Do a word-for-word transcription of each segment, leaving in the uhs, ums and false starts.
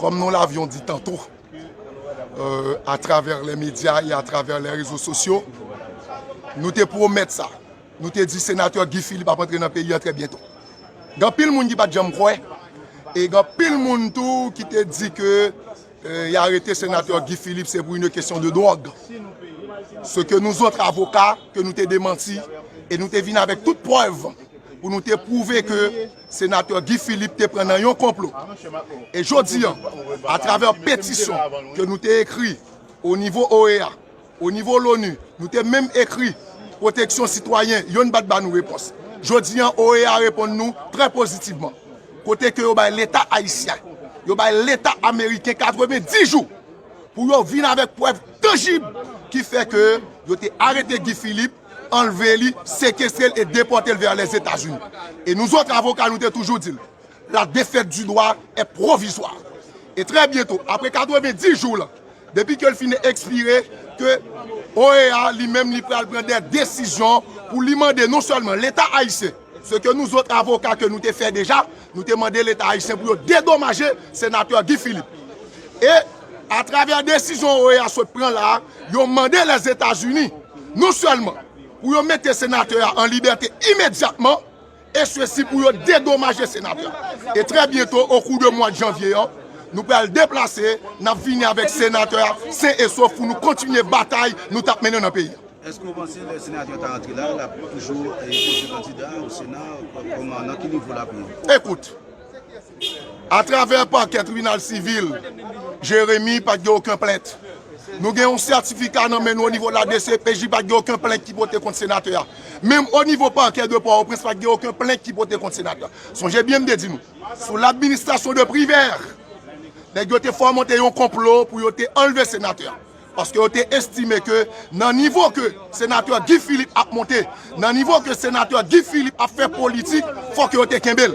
Comme nous l'avions dit tantôt, euh, à travers les médias et à travers les réseaux sociaux, nou te pwomèt sa. Nou te di senatè Guy Philippe ap antre nan peyi an trè byento. Gen anpil moun ki pa t janm kwè, e gen anpil moun tou ki te di ke, euh, y arete senatè Guy Philippe, c'est pour une question de drogue. Ce que nous autres avocats, ke nou te demanti, e nou te vin avèk tout prèv pou nou te pwouve ke senatè Guy Philippe te pran nan yon konplo. E jodi an, atravè petisyon ke nou te ekri o nivo O E A, o nivo Loni, nou te menm ekri Pwoteksyon Sitwayen, yo n pa t ba nou repons. Jodi an, O E A reponn nou trè pozitivman. Kote ke yo bay Leta ayisyen, yo bay Leta ameriken katrevenndis jou pou yo vin avèk prèv tanjib ki fè ke yo te arete Guy Philippe, anlve li, sekestre l e depòte l vè Lèzetazini. E nou zòt avoka, nou te toujou di l, la défaite du droit est provisoire. E trè byento, apre katrevenndis jou la, depi ke l fin ekspire, ke O E A li menm li pral pran de desizyon pou li mande non sèlman Leta ayisyen, se ke nou zòt avoka ke nou te fè deja, nou te mande Leta ayisyen pou yo dedomaje senatè Guy Philippe. E atravè desizyon O E A sot pran la, yo mande Lèzetazini non sèlman pou yo mete senatè a an libète imedyatman, e sesi pou yo dedomaje senatè a. E trè byento, o kou de mwa de janvye an, nou pral deplase, n ap vini avèk senatè a sen e sof pou nou kontinye batay nou t ap mennen nan peyi a. Èske w panse lè senatè ta rantre la, l ap toujou, eh, poze kandida o Sena? Kòman, nan ki nivo l ap ye? Ekout, atravè pakè tribinal sivil Jeremi, pa t gen okenn plent. Nou gen yon sètifika nan men nou o nivo la D C P J, pa t gen okenn plent ki pote kont senatè a. Menm o nivo pakè de Pòtoprens, pa t gen okenn plent ki pote kont senatè a. Sonje byen m te di nou, sou ladministrasyon de Privert, nèg yo te fòmante yon konplo pou yo te anlve senatè a. Paske yo te estime ke nan nivo ke senatè Guy Philippe ap monte, nan nivo ke senatè Guy Philippe ap fè politik, fòk yo te kenbe l.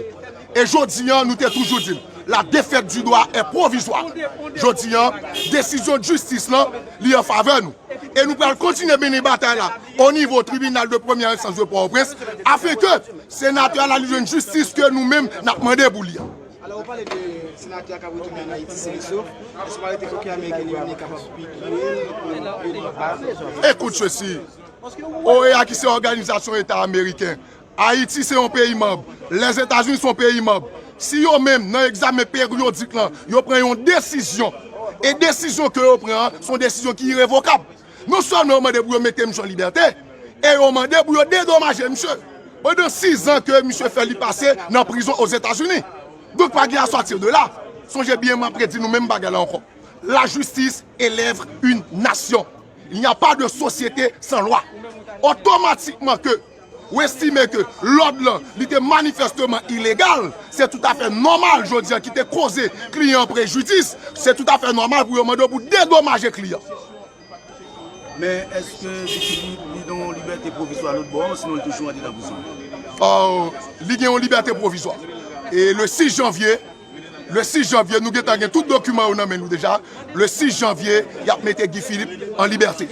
E jodi an, nou te toujou di l, la défaite du droit est provisoire. Jodi an, desizyon jistis lan, li an favè nou. E nou pral kontinye mennen batay la o nivo tribinal de premyè enstans de Pòtoprens, afin ke senatè a la li jwenn jistis ke nou menm n ap mande pou li an. Alò, ou pale de senatè a k ap retounen ann Ayiti sen e sof. Èske ou pale de koke ameriken li menm li kapab pike l pou l pa? Écoute ceci. O E A ki se Òganizasyon Eta Ameriken, Ayiti se yon peyi manb, Lèzetazini se yon peyi manb. Si yo menm, nan egzamen peryodik lan, yo pran yon desizyon, e desizyon ke yo pran an, se yon desizyon ki irevokab. Non sèlman yo mande pou yo mete misye an libète, e yo mande pou yo dedomaje misye pandan sizan ke misye fè li pase nan prizon Ozetazini. Donk, pa gen à sortir de là. Sonje byen, m ap redi nou menm bagay la ankò. La justice élève une nation. Il n'y a pas de société sans loi. Otomatikman ke ou estime ke lòd lan, li te manifèsteman ilegal, se toutafè nòmal jodi a ki te koze kliyan an prejidis, se toutafè nòmal pou yo mande w pou dedomaje kliyan. Men èske Guy Philippe li nan yon libète pwovizwa lòt bò an, sinon li toujou andedan prizon? Oh, li gen yon libète pwovizwa. E le sis janvye, le sis janvye, nou gentan gen tout dokiman yo nan men nou deja. Le sis janvye, y ap mete Guy Philippe an libète.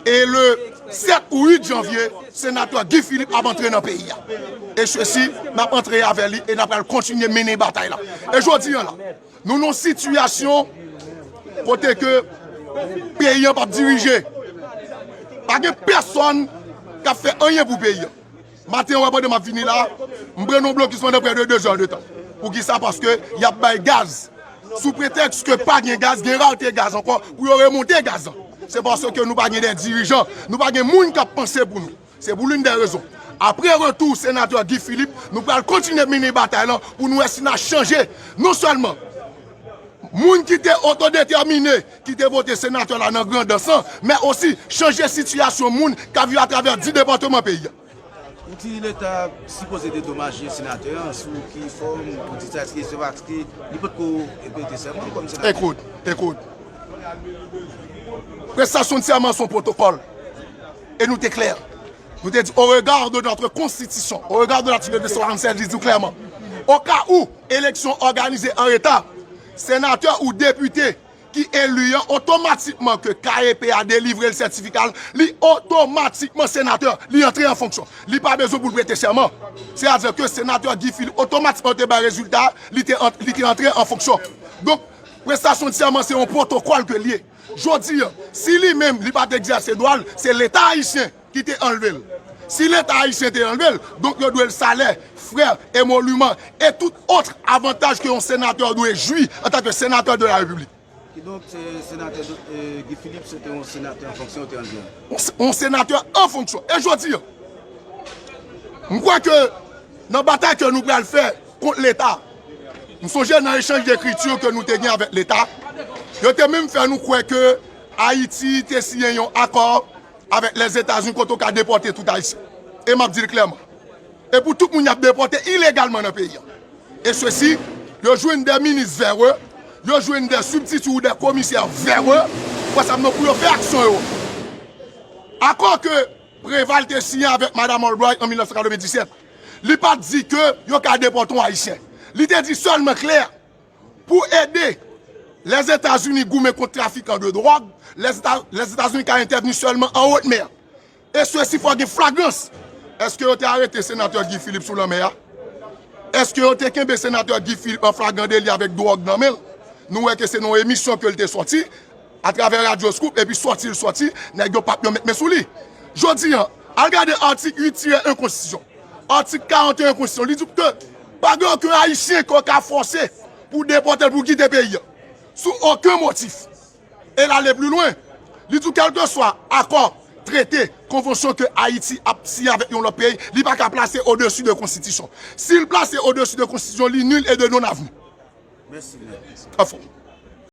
E le sèt ou uit janvye, senatè Guy Philippe ap antre nan peyi a. E sesi, n ap antre avè li e n ap pral kontinye mennen batay la. E jodi a la, nou nan yon sitiyasyon kote ke peyi an p ap dirije. Pa gen pèsonn k ap fè anyen pou peyi an. Maten an, w ap wè pandan m ap vini la, m pran yon blokis pandan prè de de zè de tan. Poukisa? Paske y ap bay gaz. Sou pretèks ke pa gen gaz, gen rate gaz ankò, pou yo remonte gaz lan. Se paske nou pa gen de dirijan, nou pa gen moun k ap panse pou nou. Se pou l'une des raisons. Apre retou senatè Guy Philippe, nou pral kontinye mennen batay lan pou nou wè si n a chanje non sèlman moun ki te otodetèmine, ki te vote senatè la nan Grandans lan, men osi chanje sitiyasyon moun k ap viv atravè dis depatman peyi a. Ou di Leta sipoze dedomaje senatè an, sou ki fòm ou di sa? Èske se paske li potko prete sèman kòm senatè? Écoute, écoute. Prestasyon de sèman se yon pwotokòl. E nou te klè. Nou te di, au regard de notre constitution, au regard de l'article deux cent soixante-seize, li di w klèman, au cas où élection organisée en retard, senatè ou depite ki eli an, otomatikman ke K E P a delivre l sètifika l, li otomatikman senatè, li antre an fonksyon. Li pa bezwen pou l prete sèman. Sètadi ke senatè Guy Philippe otomatikman te bay rezilta, li te, li te antre an fonksyon. Donk, prestasyon de sèman se yon pwotokòl ke l ye. Jodi a, si li menm li pa t egzèse dwa l, se Leta ayisyen ki te anlve l. Si Leta ayisyen te anlve l, donk yo dwe l salè, frè, emoliman, e tout autre avantaj ke yon senatè dwe jwi antanke senatè de la Repiblik. Kidonk, se senatè, e, Guy Philippe, se te yon senatè an fonksyon, te anlve l. Yon se- yon senatè an fonksyon. E jodi a, m kwè ke nan batay ke nou pral fè kont Leta, m sonje nan echanj dekriti ke nou te gen avèk Leta, yo te menm fè nou kwè ke Ayiti te siyen yon akò avèk Lèzetazini kote w ka depòte tout Ayisyen. E m ap di l klèman. E pou tout moun y ap depòte ilegalman nan peyi a. E sesi, yo jwenn de minis vèrè, yo jwenn de sibtiti ou de komisè vèrè, wè sa m non pou yo fè aksyon yo. Akò ke Preval te siyen avèk Madanm Albright an mil nèf san katrevenndisèt, li pa t di ke yo ka depòte yon Ayisyen. Li te di sèlman klè, pou ede Lèzetazini goumen kont trafikan de dwòg, Lèzeta- Lèzetazini ka entèvni sèlman an wot mè. E sesi fò gen flagrans. Èske yo te arete senatè Guy Philippe sou lanmè a? Èske yo te kenbe senatè Guy Philippe an flagran deli avèk dwòg nan men l? Nou wè ke se nan yon emisyon ke l te sòti, atravè Radyo Scoop, epi sòti l sòti, nèg yo p ap yo met men sou li. Jodi a, al gade atik uit tirè en konstitisyon, atik karant e en konstitisyon, li di ke pa gen okenn Ayisyen ke yo ka fòse pou depòte l, pou kite peyi a, sou okenn motif. E l ale pli lwen, li di kèlkeswa akò, trete, konvansyon ke Ayiti ap siyen avèk yon lòt peyi, li pa ka plase odesi de konstitisyon. Si l plase odesi de konstitisyon, li nil e de non avni. Mèsi, mèsi. Anfen.